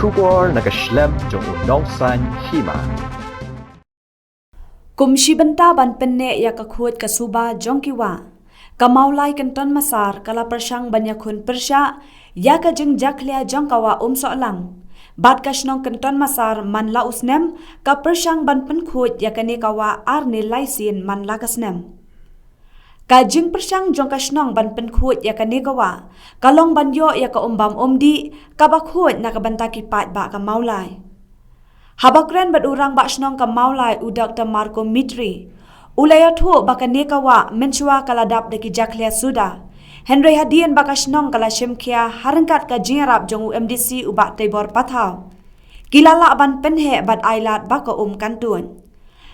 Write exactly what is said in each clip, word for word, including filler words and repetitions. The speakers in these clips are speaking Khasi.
Khubor na ka shlem jong u nongsan hima. Kum shi bynta ban pynneh ïa ka khuid ka suba jong ki wah, ka Mawlai Kynton Massar ka la pyrshang ban ïakhun pyrshah ïa ka jingjakhlia jong ka wah Umsohlang. Bad ka shnong Kynton Massar man la u snem ka pyrshang ban pynkhuid ïa kane ka wah ar ne lai sien man la ka snem. Ka jingpyrshang jong ka shnong ban pynkhuid ïa kane ka wah ka long ban ïoh ïa ka um bam um dih kaba khuid na ka bynta ki paidbah ka Mawlai. Haba kren bad u rangbah shnong ka Mawlai u Doktor Marco Mitri, u la ïathuh ba kane ka wah mynshuwa ka la dap da ki jakhlia suda. Hynrei hadien ba ka shnong ka la shim khia ha ryngkat ka jingïarap jong u M D C u Bah Teibor Pathaw, ki la lah ban pynheh bad ai lad ba ka um kan tuid.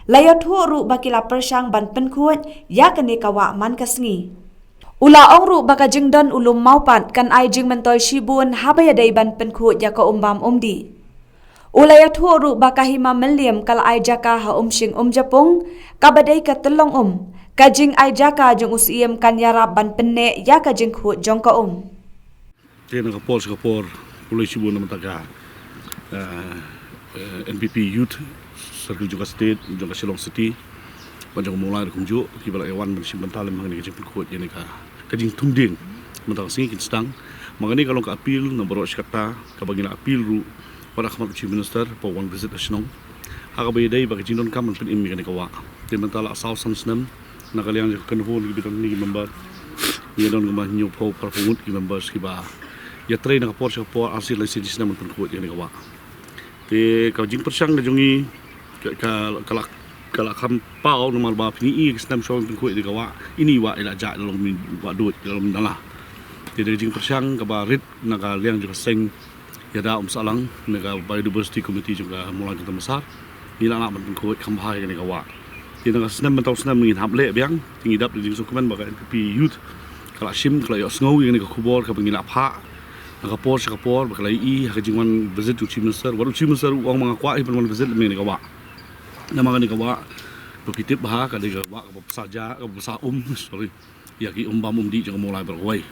La ïathuh ruh ba ki la pyrshang ban pynkhuid ïa kane ka wah man ka sngi. U la ong ruh ba ka jingdon u lum Mawpat kan ai jingmyntoi shibun haba ïadei ban pynkhuid ïa ka um bam um dih. U la ïathuh ruh ba ka Hima Mylliem ka la ai jaka ha Umshing Umjapung kaba dei ka tyllong um. Ka jingai jaka jong u Syiem kan ïarap ban pynneh ïa ka jingkhuid jong ka um. Te na ka por sha ka por, khublei shibun na ka bynta ka, eh, eh, N P P Youth Circle jong ka State, jong ka Shillong City, bad jong ka Mawlai ruh kumjuh, kiba la ïawan ban shim bynta lem ha kane ka jingpynkhuid ïa kane ka, ka jingthung dieng. Mynta ka sngi kin sdang. Ma kane ka long ka appeal na baroh shi katta, kaba ngi la appeal ruh wat ha khmat u Chief Minister, ba u wan visit ha shnong. Ha kaba ïadei bad ka jingdonkam ban pynim ïa kane ka wah. Te mynta la saw san snem, na ka liang jong ka kynhun kiba don hangne ki member, ngi don kumba hynñiewphew pharphew ngut ki members kiba ïatrei na ka por sha ka por, ar sien lai sien shi snem ban pynkhuid ïa kane ka wah. Te ka jingpyrshang ka jong ngi ka, ka, ka la, ka la kham paw namar ba phin ïohi ka snem shwa ban pynkhuid ïa kane ka wah, ine i wah i la jah, i la long mih wah duid, i la long mih nala. Te da ka jingpyrshang kaba rit na ka liang jong ka seng ïada Umsohlang, na ka Biodiversity Committee jong ka Mawlai Kynton Massar, ngi la lah ban pynkhuid kham bha ïa kane ka wah. Te na ka snem mynta u snem ngin hap leh biang, te ngi dap da ka jingsngewkmen ba ka N P P Youth ka la shim, ka la ïohsngew ïa kane ka khubor kaba ngi la phah na ka por sha ka por, ba ka la ïohi ha ka jingwan visit u Chief Minister. Wat u Chief Minister u ong ba nga kwah hi ban wan visit lem ïa kane ka wah. Namar kane ka wah ba phi tip bha ka dei ka wah kaba pynshah ja, kaba pynshah um, sorry, ïa ki um bam um dih jong ka Mawlai baroh kawei.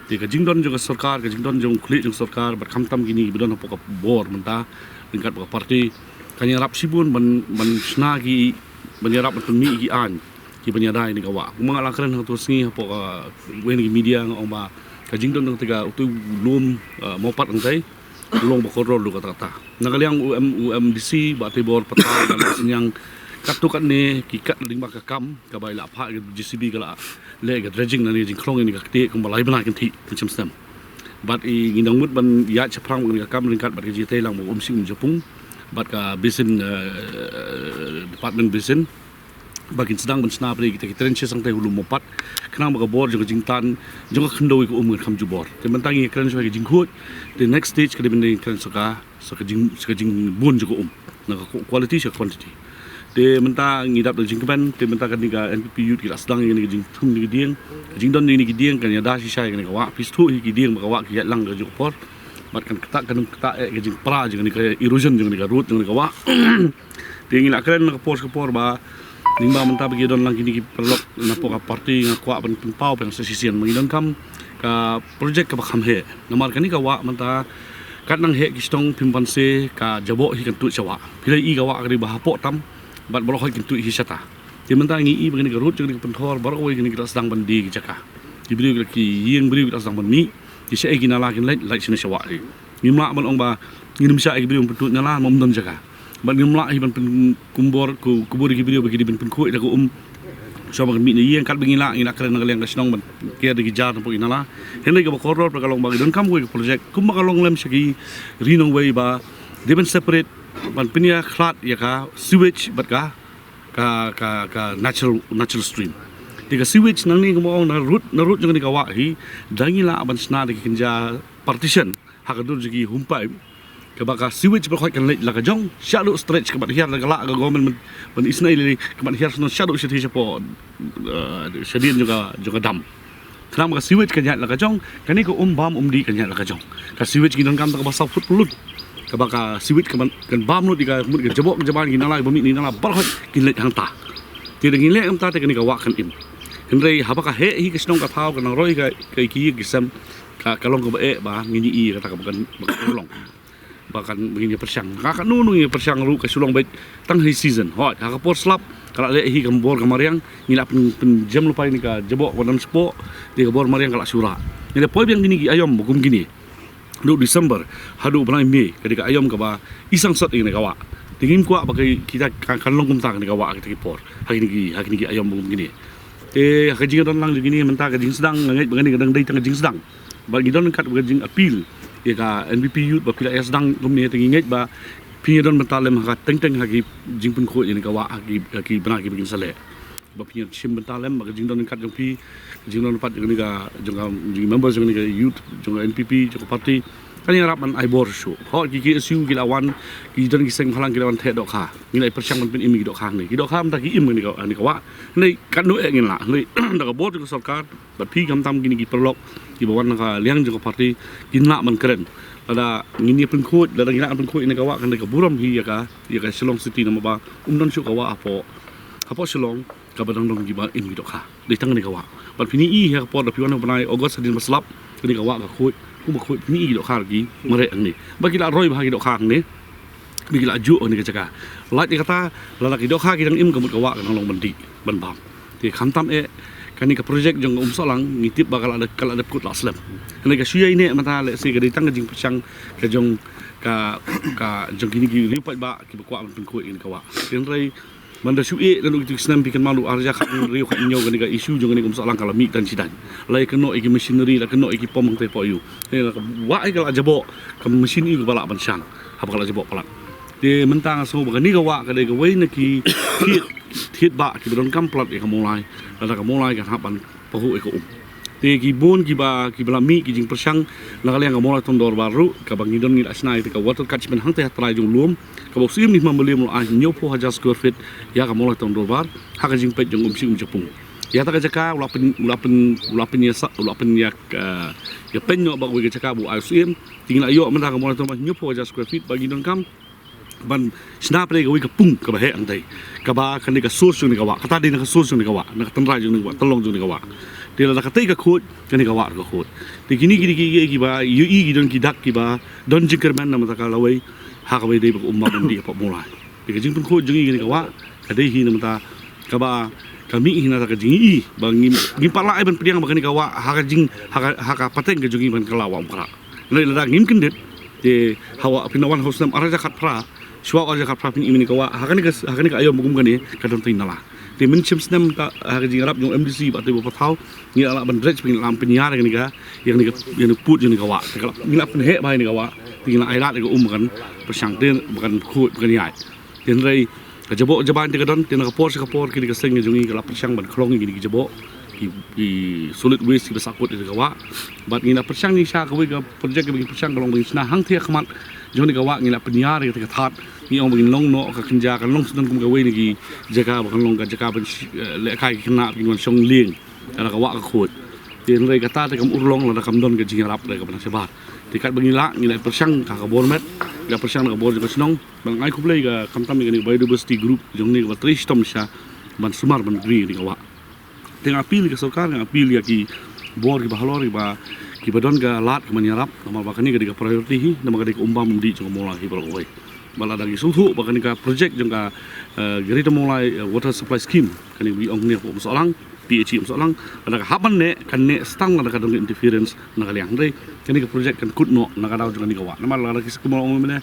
Te ka jingdon jong ka sorkar, ka jingdon jong u khlieh jong ka sorkar, bad khamtam kine kiba don hapoh ka bor mynta ryngkat bad ka party, kan ïarap shibun ban, ban shna ki, ban ïarap ban pynmih ki aiñ kiban ïada ïa kane ka wah. Kumba nga la kren ha kato ka sngi hapoh kawei na ki media, nga ong ba ka jingdon jong kata ka, uto u lum, eh, Mawpat hangtai, u long ba kordor ruh katta katta. Na ka liang u M, u M D C Bah Teibor Pathaw, ka la synñiang katto katne ki kat lyngba ka kam, kaba i la phah ka J C B ka la leh ka dredging na kane ka jingkhlong ïa kane ka ktieh kumba lai bnai kynthih, kan shem snem. Bad i, ngi dang mut ban ïaid shaphrang bad kane ka kam ryngkat bad ka jingïatreilang bad u Umshing Umjapung bad ka basin, eh, department basin, ba kin sdang ban shna pat kita ki trenches hangtai ha u lum Mawpat, khnang ba ka bor jong ka jingtan jong ka khyndew ïa ka um kan kham jubor. Te mynta ngi kren shuwa ïa ka jingkhuid, te next stage ka dei ban kren shuwa ka, shuwa ka jing, shuwa ka jingbun jong ka um, na ka quality sha quantity. Te mynta ngi dap da ka jingkmen, te mynta kane ka N P P Youth ki la sdang ïa kane ka jingthung ïa kine ki dieng, ka jingdon ïa kine ki dieng kan ïada shisha ïa kane ka wah, phi sngewthuh hi ki dieng ba ka wah ki ïaid lang ka jong ka por, bad kan ktah, kan ktah eh ka jingpra jong kane ka erosion jong kane ka road jong kane ka wah. Te ngi la kren na ka por sha ka por ba lyngba mynta ba ki don lang kine ki paralok na poh ka party, nga kwah ban pynpaw pynshai shisien ba ngi donkam ka project kaba kham heh. Namar kane ka wah mynta kat nang heh ki shnong phim banse, ka jaboh hi kan tuid sha wah. Phi la ïohi ka wah ka dei ba hapoh tam, bad baroh hi kan tuid hi shata. Te mynta ngi ïohi ba kane ka road jong kane ka pynthor, baroh kawei kine ki la sdang ban die ki jaka. Ki briew ki la, ki ïing briew ki la sdang ban mih, ki shaei ki nala kin leit, leit shane sha wah hi. Ngim lah ban ong ba ngin ym shah ïa ki briew ban pyntuid nala, namar ym don jaka. Bad ngim lah hi ban pynkumbor, ku, kubur ïa ki briew ba ki dei ban pynkhuid da ka um. Shuwa ba kan mih na ïing, katba ngi lah, ngi lah kren na ka liang ka shnong ban ker da ki jar na poh ki nala. Hynrei kaba kordor pat ka long ba ki donkam kawei ka project kumba ka long lem sha ki ri nongwei ba dei ban separate, ban pynïakhlad ïa ka sewage bad ka, ka, ka, ka natural, natural stream. Te ka sewage nangne kumba ong na road, na road jong kane ka wah hi, da ngi lah ban shna da ki kynja partition ha ka dur jong ki hum pipe, kaba ka sewage baroh kan leit la ka jong, shaduh stretch ka ban hiar da ka lah ka government ban, ban isynei lei, ka ban hiar shnong shaduh shathie shapoh, eh, shadien jong ka, jong ka dam. Khnang ba ka sewage kan ïaid la ka jong, kane ka um bam um dih kan ïaid la ka jong. Ka sewage ngi donkam tang kaba saw foot pynlut, kaba ka sewage ka ban, kan bam lut ïa ka mut ka jaboh ka jaban ki nala, ba mih na nala baroh kin leit hangta. Te da ngi leh kumta te kane ka wah kan im. Hynrei haba ka heh hi ka shnong ka thaw, ka nang roi ka, ka ki, ki sem, ka, ka long kaba eh ba ngin ïohi kata kaba kan, ba kan long. Ba kan ba ngin ïa pyrshang. Ka ka nu nu ngin ïa pyrshang ruh ka shu long beit tang hi season. Hooid, ha ka por slap ka la leh hi ka bor ka mariang, ngi la pyn pynjem lypa ïa kane ka jaboh ka don spah. Te ka bor mariang ka la shu rah. Ngi la poi biang kine ki aïom ba kum kine. Naduh December haduh bnai May, ka dei ka aïom kaba i sangsot ïa kane ka wah. Te ngim kwah ba ka kita ka kan long kumta kane ka wah ha kita ki por, ha kine ki, ha kine ki aïom ba kum kine. Te ha ka jingdon lang jong kine mynta ka jingsdang, nga ngeit ba kane ka dang dei tang ka jingsdang. Bad ngi don ryngkat bad ka jingappeal ïa ka N P P Youth ba phi la ïa sdang kumne, te ngi ngeit ba phin ïa don bynta lem ha ka teng teng ha ki jingpynkhuid ïa kane ka wah ha ki, ha ki bnai kiba kin sa leh. Ba phin ïa shim bynta lem ba ka jingdon ryngkat jong phi, ka jingdon pat jong kane ka, jong ka, jong member jong kane ka youth, jong ka N P P, jong ka party, kan ïarap ban ai bor shuh. Hooid, ki K S U ki la wan, ki don ki seng bhalang ki la wan theh dohkha. Ngi la pyrshang ban pynim ïa ki dohkha hangne. Ki dohkha mynta ki im ha kane ka, ha kane ka wah. Hynrei katno eh ngin lah. Hynrei da ka bor jong ka sorkar, bad phi khamtam kine ki paralok kiba wan na ka liang jong ka party, kin lah ban kren. Lada ngin ïa pynkhuid, lada ngin lah pynkhuid ïa kane ka wah, kan dei ka burom hi ïa ka, ïa ka Shillong City, namar ba ym don shuh ka wah hapoh, hapoh Shillong kaba dang don kiba im ki dohkha. Dei tang kane ka wah. Bad phin ïohi ha ka por da phi wan ha u bnai August hadien ba slap, kane ka wah ka khuid, kumba khuid phin ïohi ki dohkha ruh ki mareh hangne. Ba ki la roi bha ki dohkha hangne. Ba ki la juh ha kane ka jaka. Lait ïa kata, lada ki dohkha ki dang im, ka mut ka wah ka dang long ban dih ban bam. Te khamtam eh, kane ka project jong ka Umsohlang ngi tip ba ka la dep, ka la dep kut la slem. Hynrei ka shu ïaineh mynta, lehse ka dei tang ka jingpyrshang ka jong ka, ka jong kine ki riew paidbah kiba kwah ban pynkhuid ïa kane ka wah. Hynrei mynta shu ïeh naduh kito ki snem, phi kynmaw naduh ar hajar khathynriew khathynñiew, kane ka issue jong kane ka Umsohlang ka la mih tang shiteng. La ïa kynnoh ïa ki machinery, la kynnoh ïa ki pom hangtei hapoh ïew. Hynrei ka wah ka la jaboh, ka machine ïew kaba lah ban shang haba ka la jaboh palat. Te mynta nga sngew ba kane ka wah ka dei kawei na ki thied, thied bah kiba donkam palat ïa ka Mawlai. Lada ka Mawlai kan hap ban pahuh ïa ka um. Te ki bun kiba, kiba la mih ki jingpyrshang na ka liang ka Mawlai Town Dorbar ruh, kaba ngi don ngi la shna ïa ka water catchment hangtei ha trai jong u lum, kaba u Syiem Nongïalam u la ai hynñiewphew hajar square feet ïa ka Mawlai Town Dorbar ha ka jingpeit jong u Mynsiem Umjapung. Ïa kata ka jaka u la pyn, u la pyn, u la pynïasa, u la pynïa, eh, ïa pyn noh bad kawei ka jaka ba u ai u Syiem. Te ngi la ïoh mynta ka Mawlai Town Dorbar hynñiewphew hajar square feet, ba ngi donkam ban shna pat ïa kawei ka pung kaba heh hangtei, kaba kane ka source jong kane ka wah, kata dei na ka source jong kane ka wah, na ka tynrai jong kane ka wah, tyllong jong kane ka wah. Te lada katei ka khuid, kane ka wah ruh ka khuid. Te kine ki dei ki, ki, kiba ïohi ki don ki dak kiba don jingkyrmen na ka bynta ka lawei ha kaba ïadei bad ka um bam um dih hapoh Mawlai. Te ka jingpynkhuid jong ngi ïa kane ka wah ka dei hi na ka bynta kaba ka mih hi na ka bynta ka jingïohi ba ngim, ngim pat lah ai ban pdiang ba kane ka wah ha ka jing, ha ka, ha ka pateng ka jong ngi ban kylla wah Umkrah. Hynrei lada ngim kyndit, te ha wah phin wan ha u snem ar hajar khatphra, shuwa ar hajar khatphra phin im ïa kane ka wah, ha kane ka, ha kane ka aïom ba kum kane ka don tang nala. Te mynshem snem ta ha ka jingïarap jong M D C Bah Teiwar Pathaw, ngi la lah ban dredge, ngi la lah ban pynïar ïa kane ka, ïa kane ka, ïa kane ka pud jong kane ka wah. Te ka la, ngi la pynheh bha ïa kane ka wah, te ngi la ailad ïa ka um ba kan pyrshang, te ba kan khuid, ba kan ïaid. Te hynrei ka jaboh jaban te ka don, te na ka por sha ka por kine ki seng jong ngi ki la pyrshang ban khlong ïa kine ki jaboh, ki, ki solid waste kiba sahkut ïa ka wah. Bad ngi la pyrshang, ngi sha kawei ka project kaba ngi pyrshang ka long ba ngin shna hangtei ha khmat jong kane ka wah, ngi la pynïar ïa kata ka thad, ngi ong ba ngin long noh ka kynja, kan long sdang kum kawei na ki jaka ba kan long ka jaka ban shi-, eh, lehkai ki khynnah ba kin wan shong lieng lada ka wah ka khuid. Te hynrei kata te kam urlong lada kam don ka jingïarap lada ka ban shabar. Te katba ngi lah, ngi la pyrshang ha ka bor met, ngi la pyrshang ha ka bor jong ka shnong. Bad nga ai khublei ïa ka, khamtam ïa kane ka biodiversity group jong ngi kaba trei shitom shisha ban sumar ban gri ïa kane ka wah. Te nga appeal ïa ka sorkar, nga appeal ïa ki bor kiba halor, kiba, kiba don ka lad ka ban ïarap, namar ba kane ka dei ka priority hi, namar ka dei ka um bam um dih jong ka Mawlai hi baroh kawei. Bad lada ki sngewthuh ba kane ka project jong ka, eh, Greater Mawlai, eh, Water Supply Scheme, kane ba ngi ong hangne hapoh Umsohlang, P H E Umsohlang, lada ka hap ban neh, kan neh tang lada ka don ka interference na ka liang. Hynrei kane ka project kan kut noh na ka daw jong kane ka wah. Namar lada ki sa kumno ong mynne,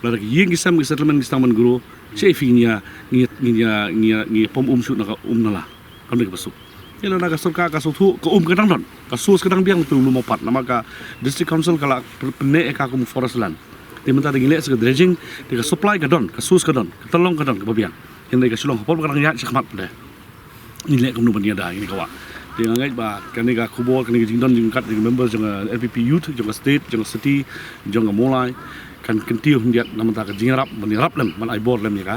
lada ki ïing ki sem, ki settlement ki sdang ban grow, shaei phi ngin ïa, ngin ïa, ngin ïa, ngin ïa, ngin ïa pom um shuh na ka um nala. Kam dei kaba suk. Ïa lada ka sorkar ka sngewthuh, ka um ka dang don, ka source ka dang biang, te u lum pat, namar ka District Council ka la pyn-, pynneh ïa ka kum forest land. Te mynta da ngi leh sa ka dredging, te ka supply ka don, ka source ka don, ka tyllong ka don kaba biang. Hynrei ka Shillong ha por ba ka dang ïaid shakhmat pat de, ngin leh kumno ban ïada ïa kane ka wah. Te nga ngeit ba kane ka khubor, kane ka jingdon jingkat jong ka member jong ka N P P Youth, jong ka state, jong ka city, jong ka Mawlai, kan kyntiew khyndiat na ka bynta ka jingïarap, ban ïarap lem, ban ai bor lem ïa ka,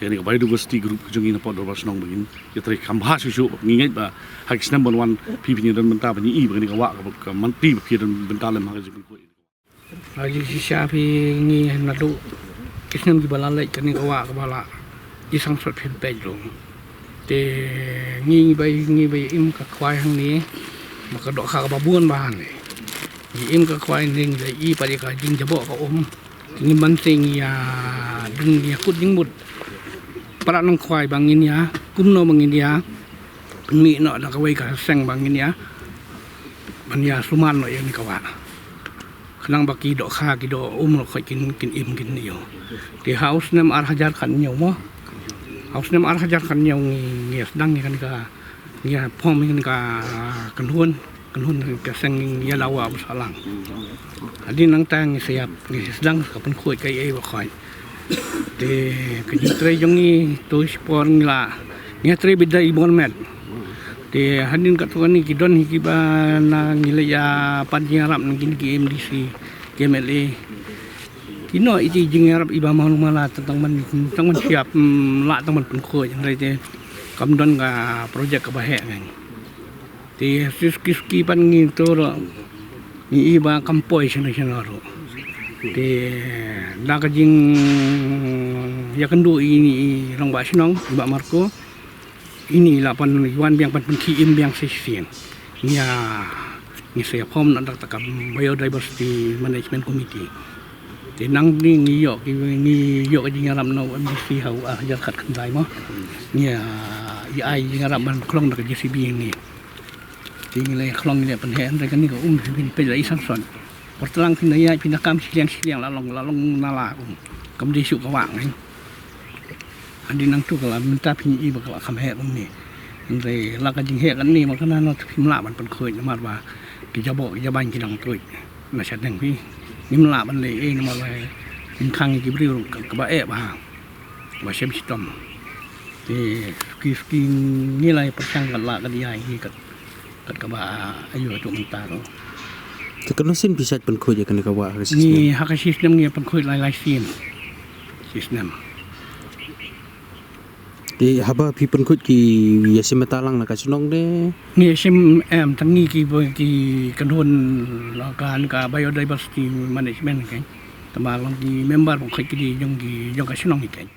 ïa kane ka biodiversity group ka jong ngi na poh Dorbar Shnong ba ngin ïatrei kham bha shuh shuh. Ngi ngeit ba ha ki snem ban wan phi phin ïadon bynta ban ïohi ba kane ka wah ka, ka mangti ba phi ïadon bynta lem ha ka jingpynkhuid. Ha jingshisha phi, ngi naduh ki snem kiba la leit kane ka wah kaba la i sangsot phin peit ruh. Te ngi, ngi ba, ngi ba im ka khwai hangne, ba ka dohkha kaba bun bha hangne. Ngi im ka khwai hangne, ngi la i pat ïa ka jingjaboh ka um. Ngi ban sing ïa, dang ïa kut jingmut para nongkhwai ba ngin ïa, kumno ba ngin ïa pynmih noh da kawei ka seng ba ngin ïa ban ïa sumar noh ïa kane ka wah. Khnang ba ki dohkha ki doh um noh khoit kin, kin im kin ïoh. Te ha u snem ar hajar khathynñiew mo. Ha u snem ar hajar khathynñiew ngi, ngi sdang ïa kane ka, ngi form ïa kane ka kynhun, kynhun ka seng ïa la wah ba sahlang. Hadien nangta ngi sa ïap, ngi sdang sa ka pynkhuid kaei ba khoit. Te ka jingtrei jong ngi to shipor ngi la, ngi trei beit da i bor met. Te hadien katto katne ki don hi kiba na ngi la ïa pan jingïarap na kine ki M D C, ki M L A. Ki noh ïa ki jingïarap iba malu mala tang ban, tang ban shyiap, mm, lah tang ban pynkhuid, hynrei te kam don ka project kaba heh ngan. Te suki suki pat ngi to ruh ngi i ba kam poi shano shano ruh. Te da ka jingïakynduh ïa ine i rangbah shnong i Bah Marco, ine i la pan wan biang, pan pynkhie im biang sa shisien. Ngi ïa, ngi sa ïa form na da ka Biodiversity Management Committee. Te nangne ngi ïoh ki, ngi ïoh ka jingïarap na u M D C ha u ar hajar khatkhyndai mo. Ngi ïa, ïa ai jingïarap ban khlong da ka J C B ngi. Te ngi la khlong, ngi la pynheh, hynrei kane ka um phin peit la i sangsot. Por tlang phin ïa, phin ïa kam shiliang shiliang la long, la long na la um. Kam dei shuh ka wah ngi. Hadien nangta ka la mynta phin i ba ka la kham heh kumne. Hynrei la ka jingheh kane ma ka nano te phim lah ban pynkhuid namar ba ki jaboh ki jabain ki dang tuid na shadeng phi. Ngim lah ban leh ei namar ba ngin khang ïa ki briew ka, kaba eh bha, ba shem shitom. Te suki suki ngi la pyrshang kat lah kat ïa hi kat, kat kaba aiu haduh mynta ruh. Te katno sien phi shait pynkhuid ïa kane ka wah ha ka shisnem? Ngi ha ka shisnem ngi pynkhuid lai lai sien. Shisnem. Te haba phi pynkhuid ki ïashim bynta lang na ka shnong de? Ngi ïashim em, tang ngi ki, ki kynhun la ka, ka Biodiversity Management kein. Tangba long ki member ba khoit ki dei jong ki, jong ka shnong kein.